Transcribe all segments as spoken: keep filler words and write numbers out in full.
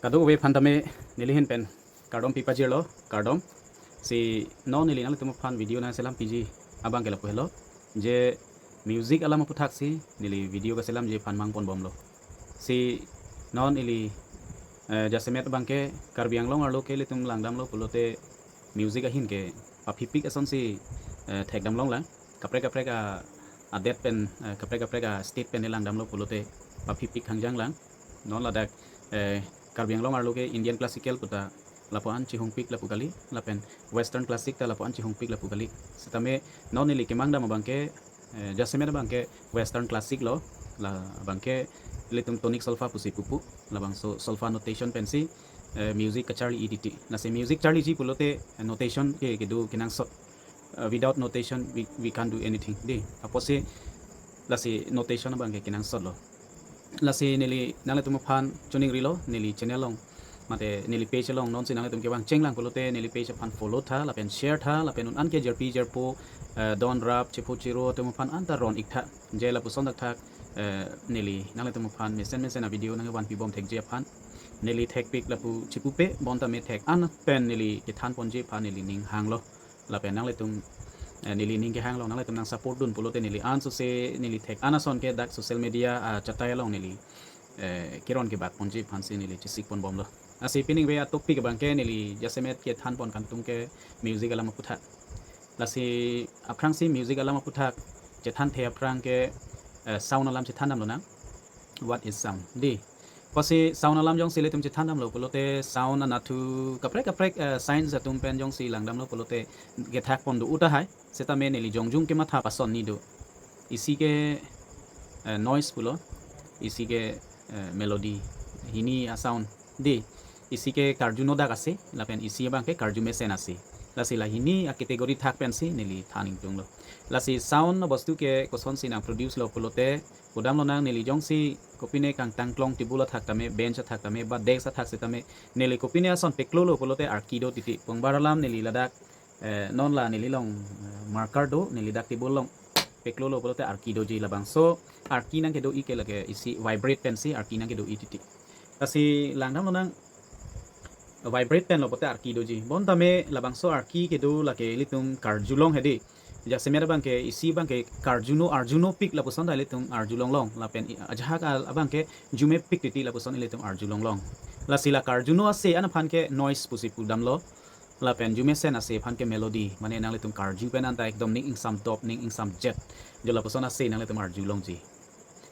Kadokave aphan tame neli ahin pen kardom pipajirlo, kardom. Si non neli nanglitum aphan video nangselam piji abang ke lapu helo, je music alam aputhak si neli video kaselamji aphan mangponbomlo. Si non ili, eh, jasemet abang ke Karbi Anglong arlo ke ilitum langdamlo pulote music ahin ke paphipik asonsi, eh, thekdam longlang. Kaprek kaprek a, adet pen, eh, kaprek kaprek a state pen langdamlo pulote paphipik hangjang lang. Non ladak, eh, Karbi Anglong arlo ke Indian classical puta lapu-an chihungpik lapu kali, lapen Western classic ta lapu-an chihungpik lapu kali. Setame non neli kemangdam abang ke, eh, jasemet abang ke Western classic lo, labang ke ilitum tonic solfa pusi pupo, labangso solfa notation pensi, eh, music kacharli-i titi. Lasi music charliji pulote, eh, notation ke kedo kenangsot. Uh, without notation, we, we can't do anything. Dei, apotsi lasi notation abang ke kenangsotlo. Lasi neli nanglitum aphan choningrilo, neli channel along, mate neli page along nonsi nanglitum kevang chenglang pulote neli page aphan follow tha, lapen share tha, lapen un-an ke jirpi jirpo, eh, don rap, chepho chiro atum aphan anta ron-ik tha. Je lapuson thakthak, eh, neli nanglitum aphan mesen mesen a video nangvanpibom thekji aphan. Neli thekpik lapu chipupe, bonta me thek-an pen neli kethanponji aphan neli ning hanglo. Lapen nanglitum, eh, neli ning kehanglo, nanglitum nang support dun pulote neli ansose neli thek-an ason ke dak social media, ah, chatai along neli, eh, keron kebakponji aphansi neli chesikponbomlo. Lasi piningve a topic abang ke neli jasemet kethanpon kangtung ke music alam aputhak. Lasi aphrangsi music alam aputhak chethanthe aphrang ke, eh, sound alam chethandamlonang. What is sound? Dei, apotsi sound alam jongsi ilitum chethandamlo pulote sound anatthu kaprek kaprek, eh, science atum pen jongsi langdamlo pulote kethakpon do-o tahai. Setame neli jongjung kematha pason ni do. Isi ke, eh, noise pulo, isi ke, eh, melody, hini a sound. Dei, isi ke karjunodak ase, lapen isi abang ke karjumesen ase. Lasi la hini a category thak pensi neli than ingtunglo. Lasi sound abostu ke kosonsi nang produce lo pulote, pudamlonang neli jongsi kopine kangtangklong table athak tame, bench athak tame, ba desk athak setame, neli kopine ason peklolo pulote arki do titi. Pongbar alam neli ladak, eh, non la neli along, eh, marker do, neli dak table along peklolo pulote arki doji, labangso arki nangkedo-i ke lake isi vibrate pensi arki nangkedo-i titi. Lasi langdamlonang vibrate penlo pulote arki doji. Bonta me labangso arki kedo lake ilitum karjulong he dei. Jasemet abang ke isi abang ke karjuno arjunopik lapuson ta ilitum arjulonglong. Lapen i-, ajahak al abang ke jumepik titi lapuson ilitum arjulonglong. Lasi la karjuno ase an aphan ke noise pusi pudamlo. Lapen jumesen ase aphan ke melody. Mane nanglitum karju pen anta ekdom ning ingsam dop, ning ingsam jet. Jo lapuson ase nanglitum arjulongji.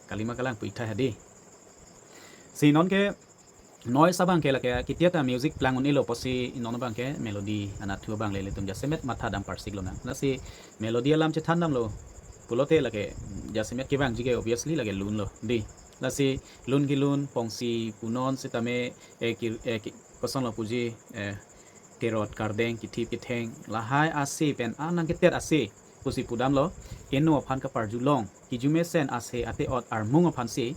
Kalima kalang pu-ik tha he dei. Si non ke noise abang ke lake ketia ta music plang un-elo apotsi non abang ke melody anatthu abang le ilitum jasemet matha dam parsiklonang. Lasi melody alam chethandamlo pulote lake jasemet kevangji ke obviously lake lun lo dei. Lasi lun kelun, pongsi punon setame, eh, ki, eh, ki, kosonlo puji, eh, kerot kardeng, kithip kitheng, lahai ase pen an nangketet ase pusi pudamlo. Eno aphan kaparjulong, kijumesen ase ate-ot armung aphansi,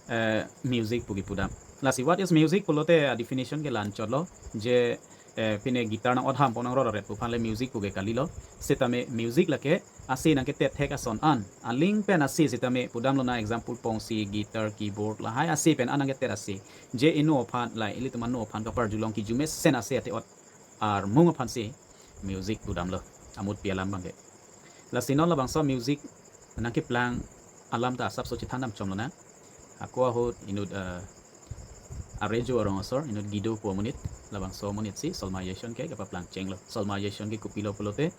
eh, music pu kepudam. Lasi what is music pulote a definition ke la-anchotlo, je, eh, pine guitar nang-ot hampon nangrororep pu aphan le music pu ke kalilo. Setame music lake ase nangketet thek ason an, aling pen ase setame pudamlonang, example pongsi guitar, keyboard, lahai ase pen an nangketet ase. Je eno aphan, la ilitum eno aphan kaparjulong kijumesen ase ate-ot armung aphansi music pudamlo, amutpi alam abang ke. Lasi non labangso music nangkeplang alam ta asapso chethandam chomlonang. Ako ahut inut, eh, arrejo arong asor, inut Guido pu amonit, labangso amonitsi solmization ke kapaplang chenglo. Solmization ke kopilo pulote,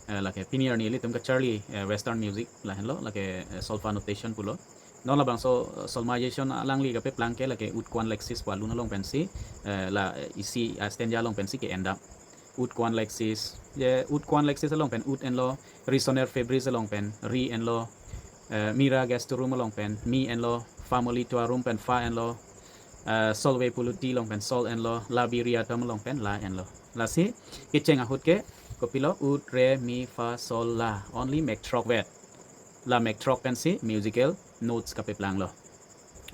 eh, lake pini arni ilitum kacharli, eh, western music lahenlo, lake, eh, solfa notation pulo. Non labangso, eh, solmization alangli kapaplang ke lake Ut Kwan Lexis pu alun along pensi, eh, la, eh, isi, eh, stanza along pensi ke-endam. Ut Kwan Lexis, je Ut Kwan Lexis along pen ut enlo, Raisonner Fabris along pen ri enlo, eh, Mira Gestorum along pen mi enlo, Fa Molitorum pen fa enlo, eh, Solve Puloti along pen sol enlo, Labi Riatum along pen la enlo. Lasi kecheng ahut ke kopilo, ut, re, mi, fa, sol, la, only mek throk vet. La mek throk pensi musical notes kapaplanglo.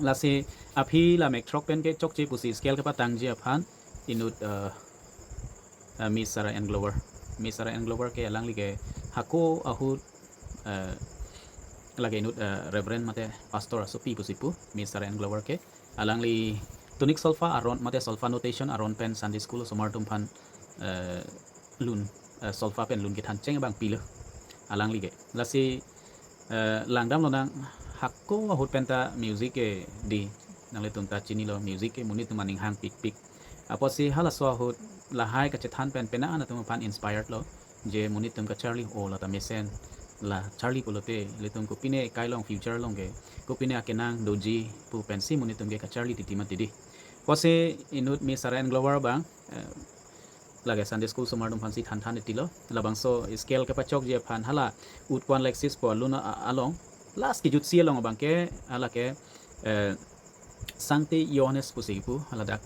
Lasi aphi la mek throk pen ke chokche pusi scale kapatangji aphan inut, eh, eh, Miss Sarah Ann Glover. Miss Sarah Ann Glover ke alangli ke hako ahut, eh, lake inut, eh, Reverend mate Pastor asopi pusi pu, Miss Sarah Ann Glover ke. Alangli Tonic solfa aron mate solfa notation aron pen Sunday school osomar atum aphan, eh, lun, eh, solfa pen lun kethan cheng abang pilo alangli ke. Lasi, eh, langdam lonang, hako ahut pen ta music ke di, nanglitum ta chinilo, music ke monit atum aning hangpikpik. Apotsi halaso ahut lahai kachethan pen penang an atum aphan inspired lo, je monit atum kacharli, o la ta mesen, la charli pulote ilitum kopine kai along future along ke kopine akenang doji pu pensi monit atum ke kacharli titi mati di. Apotsi inut Miss Sarah N Glover abang, eh, lake Sunday school osomar atum aphansi thanthan titilo. Labangso scale kepachokji aphan hala Ut Quod Lectis pu alun a-, along, last kejutsi along abang ke, hala ke, eh, Sancte Johannes pusi kipu, hala dak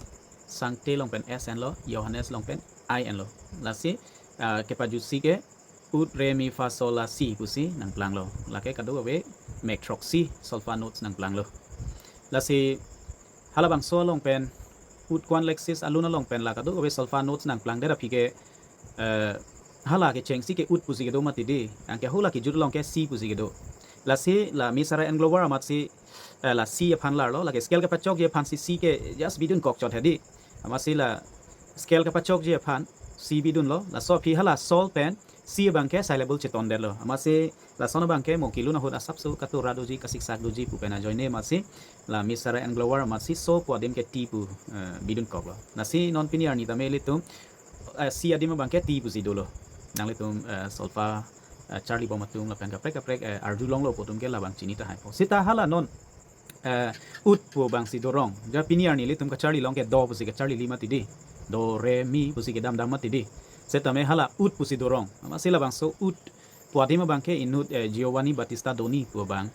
Sancte along pen S enlo, Johannes along pen I enlo. Lasi, ah, kepajutsi ke ut, re, mi, fa, sol, la, si pusi nangplanglo. Lake kadokave mek throksi solfa notes nangplanglo. Lasi halabangso along pen, Ut Quod Lectis alun along pen la kadokave solfa notes nangplangdet aphi ke, eh, hala kechengsi ke ut pusi kedo mati di, anke hala kejut along ke si pusi kedo. Lasi la Miss Sarah N Glover amatsi, eh, la si aphan larlo, lake scale kepachokji aphansi si ke just bidunkok chot hedi. Amatsi la scale kepachokji aphan si bidunlo, laso aphi hala sol pen si abang ke syllable chetondetlo. Amatsi lason abang ke mo kelun ahut asapso katura doji, kasiksak doji pu pen ajoine amatsi la Miss Sarah N Glover amatsi so pu adim ke ti pu, eh, bidunkoklo. Lasi non pini arni tame ilitum, eh, si adim abang ke ti pusi dolo. Nanglitum, eh, solfa, eh, charlibom atum lapen kaprek kaprek, eh, arju longlo pu atum ke labang chini tahai po. Seta hala non, eh, ut pu abangsi dorong. Ja pini arni ilitum kacharli along ke do pusi kacharlili mati di. Do, re, mi pusi kedamdam mati di. Setame hala ut pusi dorong. Amatsi labangso ut pu adim abang ke inut, eh, Giovanni Battista Doni pu abang.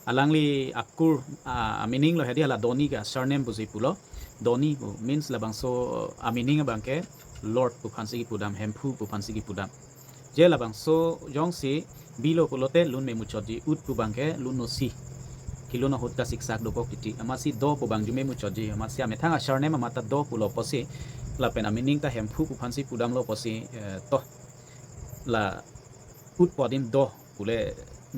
Alangli akur, ah, meaning lo hedi, hala Doni ke surname pusi pulo. Doni pu means labangso, ah, meaning abang ke Lord pu aphansi kipudam, Hemphu pu aphansi kipudam. Je labangso jongsi bilo pulote lun memuchotji, ut pu abang ke lun nosi. Kelun ahut kasiksak dokok titi. Amatsi do pu abang arjume muchotji. Amatsi amethang a-surname amat ta do pulo apotsi, lapen a-meaning ta Hemphu pu aphansi pudamlo apotsi, eh, to la ut pu adim do pule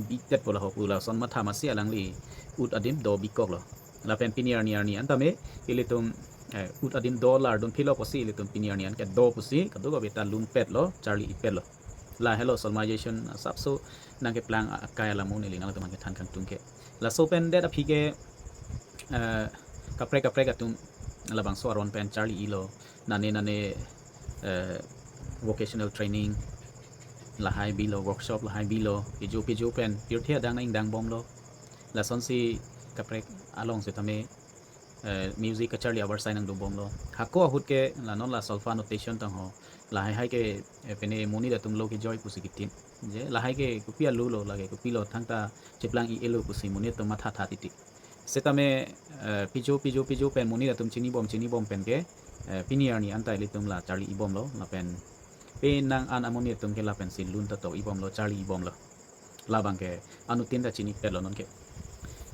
bitet pu laho pu lason matha amatsi alangli ut adim do bikoklo. Lapen pini arni arni an tame ilitum, eh, ut adim do lardun philo apotsi ilitum pini arni an ke do pusi kadokave ta lunpetlo, charli-ipetlo. Lahelo solemnization asapso nangkeplang akai alam neli nangtum kethan kangtung ke. Laso pen det aphi ke, eh, kaprek kaprek atum labangso aron pen charli-ilo, nane nane, eh, vocational training lahai bilo, workshop lahai bilo, pijo pijo pen pirthe adang nangdang bomlo. Lasonsi kaprek along setame, eh, music kacharli avarsai nangdobomlo. Hako ahut ke la non la solfa notation tangho, lahai hai ke, eh, pine monit atum lo kejoi pusi kitim. Je lahai ke kopi alu lo, lake kopilo thangta cheplang-i-elo pusi monit atum mathatha titi. Setame, eh, pijo pijo pijo pen monit atum chinibom chinibom pen ke, eh, pini arni an ta ilitum la charli-ibomlo, lapen penang an amonit atum ke lapensi lun ta to-ibomlo, charli-ibomlo. Labang ke anuttin ta chinipetlo non ke.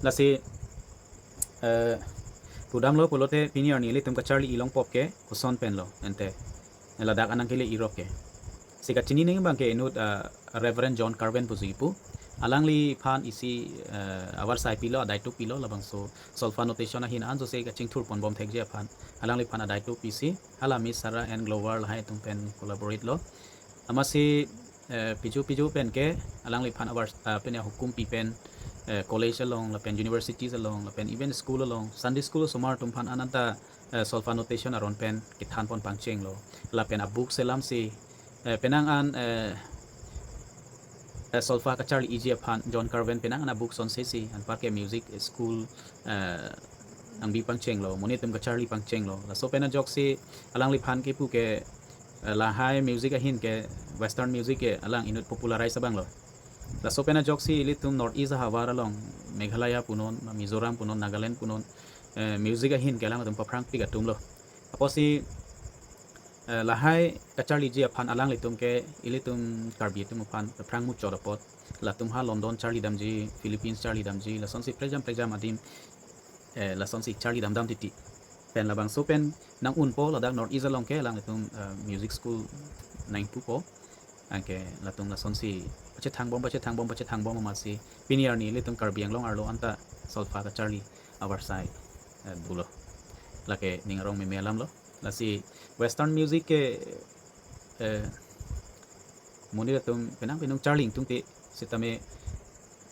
Lasi, eh, pudamlo pulote pini arni ilitum kacharli-i longpop ke koson penlo ante, ladak anang kele-irok ke. Si kachini nangji abang ke inut, eh, Reverend John Carven pusi kipu. Alangliphan isi, eh, avarsai pilo, adaito pilo, labangso solfa notation ahin anso se kachingthur ponbom thekji aphan alangliphan adaito pisi hala Miss Sarah N Glover lahai atum pen collaborate lo. Amatsi, eh, pijo pijo pen ke alangliphan avar, ah, pine hukum pi pen, eh, college along lapen universities along lapen even school along Sunday school osomar atum aphan an an ta, eh, solfa notation aron pen kethan pon pangchenglo. Lapen a-book selamsi, eh, penang an, eh, eh, solfa kacharli-iji aphan John Carven penang an a-book sonse si anparke music school, eh, nangbi pangchenglo, monit atum kacharli pangchenglo. Laso pen ajoksi alangliphan kipu ke, eh, lahai music ahin ke, western music ke alang inut popularize abanglo. Laso pen ajoksi ilitum North East ahavar along, Meghalaya punon, Mizoram punon, Nagaland punon, eh, music ahin ke alangtum paphrangpik atumlo. Apotsi, eh, lahai kacharliji aphan alanglitum ke ilitum Karbi atum aphan paphrang muchot apot, latum ha London charlidamji, Philippines charlidamji, lasonsi prekjam prekjam adim, eh, lasonsi charlidamdam titi. Pen labangso pen nang-unpo, ladak North East along ke alanglitum, eh, music school nangpupo. Anke latum lasonsi pachethangbom, pachethangbom, pachethangbom amatsi pini arni ilitum Karbi Anglong arlo an ta solfa kacharli avarsai, eh, dolo. lake ning arong meme alam lo. Lasi Western music ke, eh, monit atum penang penang charli ingtungte, sitame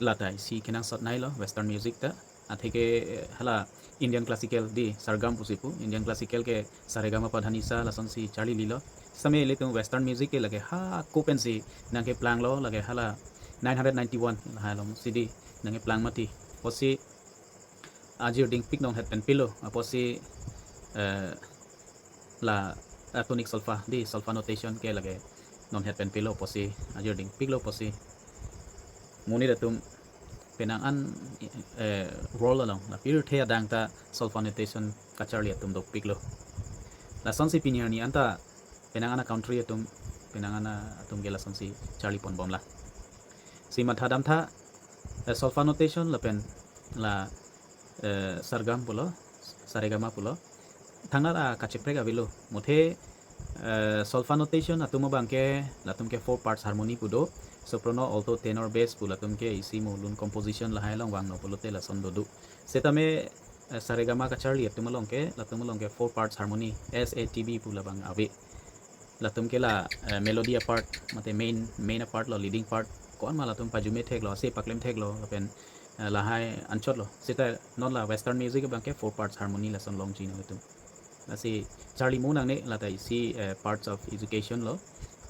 lata isi kenangsot nei lo Western music ta. Atheke, eh, hala Indian classical, dei, sargam pusi pu, Indian classical ke saregama padhanisa lasonsi charlililo. Sitame ilitum Western music ke lake hako pensi nangkeplanglo, lake hala nine hundred ninety-one lahai alongsi dei nangkeplang mati. Apotsi ajir dingpik nonhet pen pilo, apotsi, eh, la, eh, tonic solfa, dei, solfa notation ke lake nonhet pen pilo, apotsi ajir dingpiklo, apotsi monit atum penang an, eh, world along, la pirthe adang ta solfa notation kacharli atum dopiklo. Lasonsi pini arni anta penang an a-country atum, penang an atum ke lasonsi charlipon bomlang. Si mathadamtha, eh, solfa notation lapen la, eh, sargam pulo, saregama pulo, thangnat akacheprek avelo. Muthe, eh, solfa notation atum abangke, latum ke four parts harmony pu do, soprano, alto, tenor, bass pu latum ke isi mo lun composition lahai along vangno pulote lason dodu. Sitame, eh, saregama kacharli atum along ke, latum along ke four parts harmony, S A T B pu labang ave. Latum ke la, eh, melody apart, mate main, main apart lo, leading part, ko-an ma latum pajume theklo, ase paklem theklo, lapen, eh, lahai anchotlo. Sita non la Western music abangke four parts harmony lason longji nanglitum. Lasi charlimo nangne, lata isi, eh, parts of education lo,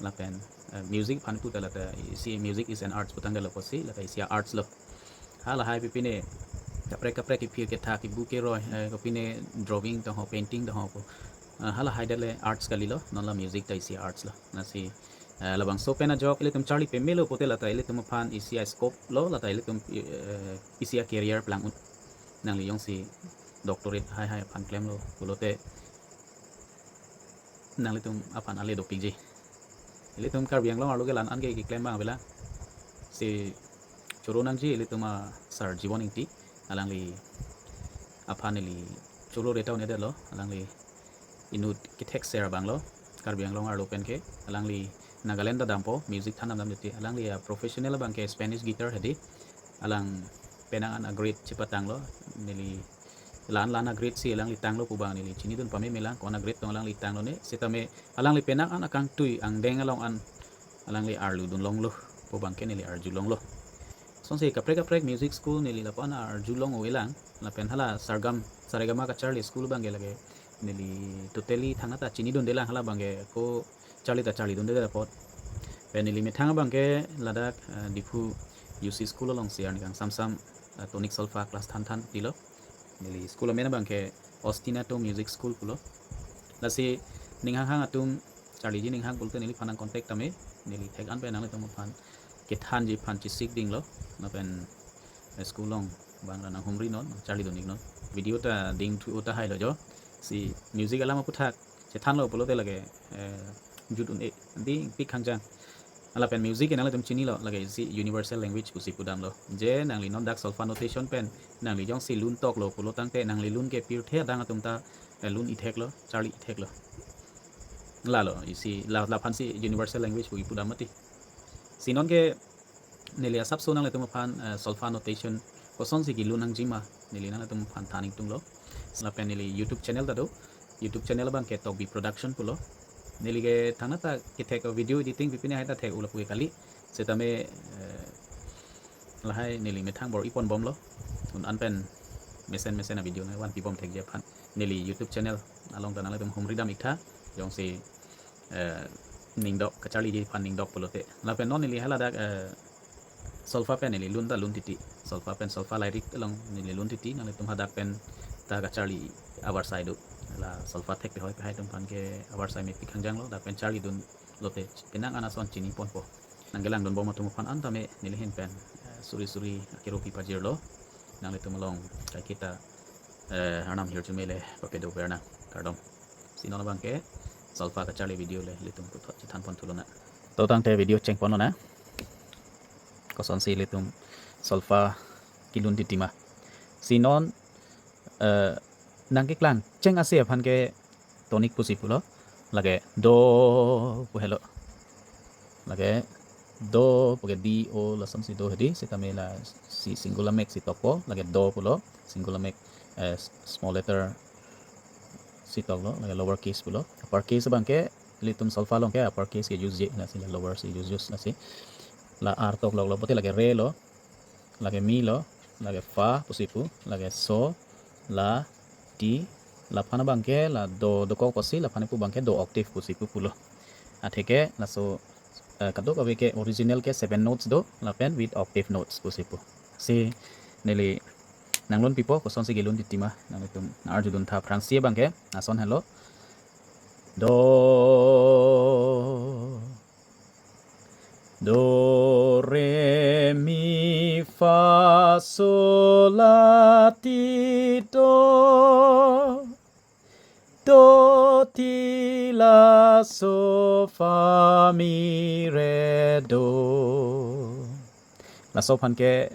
lapen, eh, music aphan puta lata isi music is an arts putanglo, apotsi lata isi arts lo. Halahai pipine kaprek kaprek kephir kethak, kebu keroi, eh, kopine drawing tangho, painting tangho pu. Eh, halahai dale arts kalilo, non la music ta isi arts lo. Lasi, eh, labangso pen ajok ilitum charli pemelo pulote lata ilitum aphan isi a-scope lo, lata ilitum, eh, isi a-career plang un. Nangli jongsi doctorate haihai aphan klemlo pulote nanglitum aphan ale dopikji. Ilitum Karbi Anglong arlo ke la-an ke keklem abang avelang. Si choro nangji ilitum a-sir Jibon Ingti, alangli aphan neli choro reta un-edetlo, alangli inut kethekser abang lo, Karbi Anglong arlo pen ke, alangli Nagaland ta dampo, music than dam dam titi, alangli a-professional abangke Spanish guitar hedi, alang penang an a-grade chepatanglo, neli la-an la-an a-grade si alangli tanglo pu abang neli chinidun pamemelang, ko-an a-grade tong alangli tanglo ne, sitame alangli penang an akangtui angdeng along an alangli arludun longlo pu abangke neli arjulonglo. Lasonsi kaprek kaprek music school neli lapu-an arjulong avelang, lapen hala sargam, saregama kacharli school abangke lake neli totally thangnat ta chinidundelang, hala abangke ko charli ta charlidundedet apot. Pen neli methang abangke ladak, eh, Diphu U C school alongsi arni kangsamsam, eh, tonic solfa class than than tilo. Neli school amen abangke Ostinato Music School pulo. Lasi ning hanghang atum charliji ning hang pulote neliphan nang contact tame, neli thek an pen nanglitum aphan kethanji aphan chesik dinglo, lapen, eh, school along bang ra nanghumri non, charlidun iknon. Video ta dingthu tahai lo jo. Si music alam aputhak chethanlo pulote lake, eh, jut un-e, dingpik khangjang. Lapen music ke nanglitum chinilo, lake isi universal language pusi pudamlo. Je nangli non dak solfa notation pen nangli jongsi lun toklo pulo tangte nangli lun ke pirthe adang atum ta, eh, lun itheklo, charli itheklo. Lalo, isi la, laphansi universal language pu kipudam mati. Si non ke neli asapso nanglitum aphan, eh, solfa notation kosonsi kelun nangjima, neli nanglitum aphan than ingtunglo. Lapen neli YouTube channel ta do, YouTube channel abangke Tokbi Production pulo. Neli ke thangnat ta kethek video editing pipine hai ta thek-o lapu ke kali. Sitame, eh, lahai neli methang bor-ipon bomlo. Un-an pen mesen mesen a-video nangvanpi bom thekji aphan neli YouTube channel along ta nanglitum humri dam iktha. Jongsi, eh, ningdok, kacharliji aphan ningdok pulote. Lapen non neli haladak, eh, solfa pen neli lun ta lun titi. Solfa pen solfa lyric along neli lun titi, nanglitum hadak pen ta kacharli avarsai do. La solfa thek pehoi pehai atum aphan ke avarsai mepik khangjanglo, dak pen charlidun lote penang an ason chiniponpo. Nangkelangdun bom atum aphan an tame neli ahin pen, eh, suri suri akero pipajirlo. Nanglitum along kaiketa, eh, arnam hirjume le papedo vernang, kardom. Si non abangke solfa kacharli video le ilitum puthot chethanpon thulonang. To tangte video chengponlonang. Kosonsi ilitum solfa kelun titima. Si non, eh, nangkeklang cheng ase aphan ke tonic pusi pulo. Lake do pu helo. Lake do pu ke D O lasonsi do hedi, sitame lasi singular mek si tokpo, lake do pulo, singular mek, eh, small letter si toklo, lake lower case pulo. Upper case abangke ilitum solfa along ke upper case ke use-ji, lasi la lower si use, use, lasi. La R tokloklo, bote lake re lo, lake mi lo, lake fa pusi pu, lake so, la, ti, laphan abangke la do dokok pusi, laphan kepu abangke do octave pusi pu pulo. Atheke laso, eh, kadokave ke original ke seven notes do, lapen with octave notes pusi pu. Si neli nanglun pipo, kosonsi kelun titi ma, nanglitum arjudun tha. Aphrangsi abangke lason helo. Do, do, re, mi, fa, so, la, ti, do. Do, ti, la, so, fa, mi, re, do. Laso aphan ke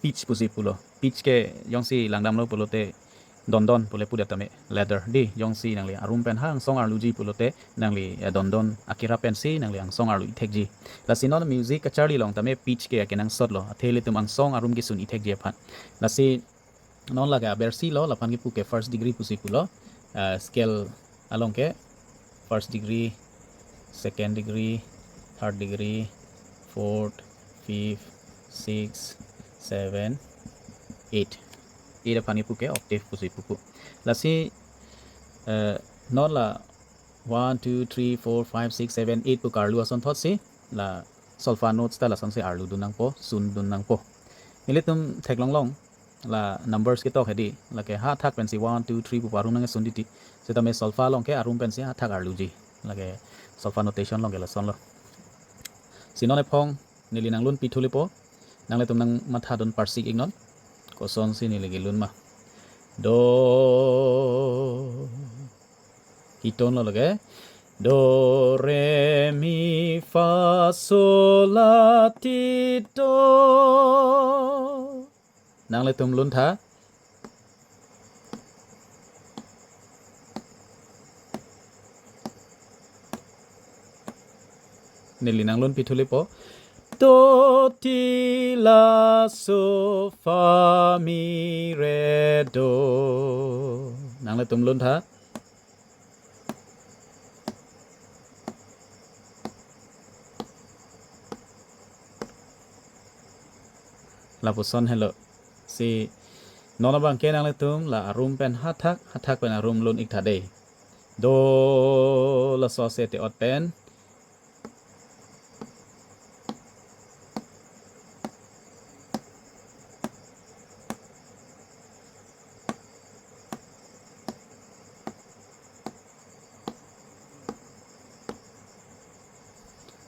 pitch pusi pulo. Pitch ke jongsi langdamlo pulote dondon pule pudet tame ladder dei. Jongsi nangli arum pen ha angsong arluji pulote nangli, eh, dondon akira pensi nangli angsong arlu ithekji. Lasi non music kacharli along tame pitch ke akenangsot lo. Athe ilitum angsong arum kesun ithekji aphan. Lasi non lake abersi lo, laphan kepu ke first degree pusi pulo. Eh, scale along ke first degree, second degree, third degree, fourth, fifth, sixth, seven, eight. Eight aphan kepu ke octave pusi pupo. Lasi, eh, non la one, two, three, four, five, six, seven, eight pu karlu asonthotsi la solfa notes ta lasonsi arludun nangpo, sundun nangpo. Ilitum theklonglong la numbers ketok hedi, lake ha athak pensi one, two, three pu arum nangsun titi. Setame solfa along ke arum pensi ha athak arluji. Lake solfa notation along ke lasonlo. Si non ephong neli nanglun pithulipo. Nanglitum nangmathadun parsik iknon. Kosonsi neli kelun ma. Do. Ki tone lo lake. Do, re, mi, fa, so, la, ti, do. Nanglitum luntha. Neli nanglun pithulipo. Do, ti, la, so, fa, mi, re, do. Nanglitum luntha. Lapuson helo. Si non abangke nanglitum la arum pen ha athak, ha athak pen arum lun iktha dei. Do, laso ase te ot pen.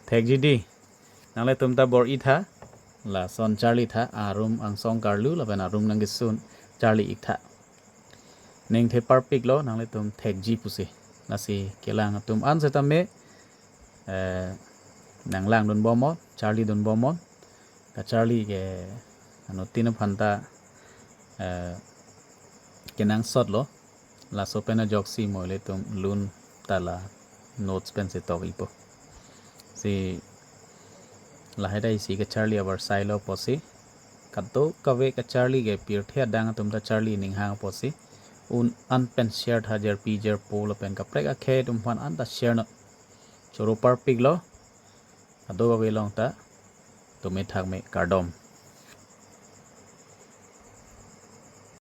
Thekji dei. Nanglitum ta bor-itha. Lason charlitha. Arum angsong karlu lapen arum nangkesun charli iktha. Ningthe parpiklo nanglitum thekji pusi. Lasi kelang atum an setame, eh, nanglangdun bomnon, charlidun bomnon. Kacharli ke anuttin aphanta, eh, kenangsotlo. Laso pen ajoksi mo ilitum lun ta la notes pensi tok ikpo. Si lahai dai si kacharli abar sailo pusi. Kadokave kacharli ke pirthe adang atum ta charli ninghang pusi. Un an pen share tha, jirpi jirpo lapen kaprek akhei atum aphan an ta share non. Choro parpiklo. Kadokave along ta tumi thakme, kardom.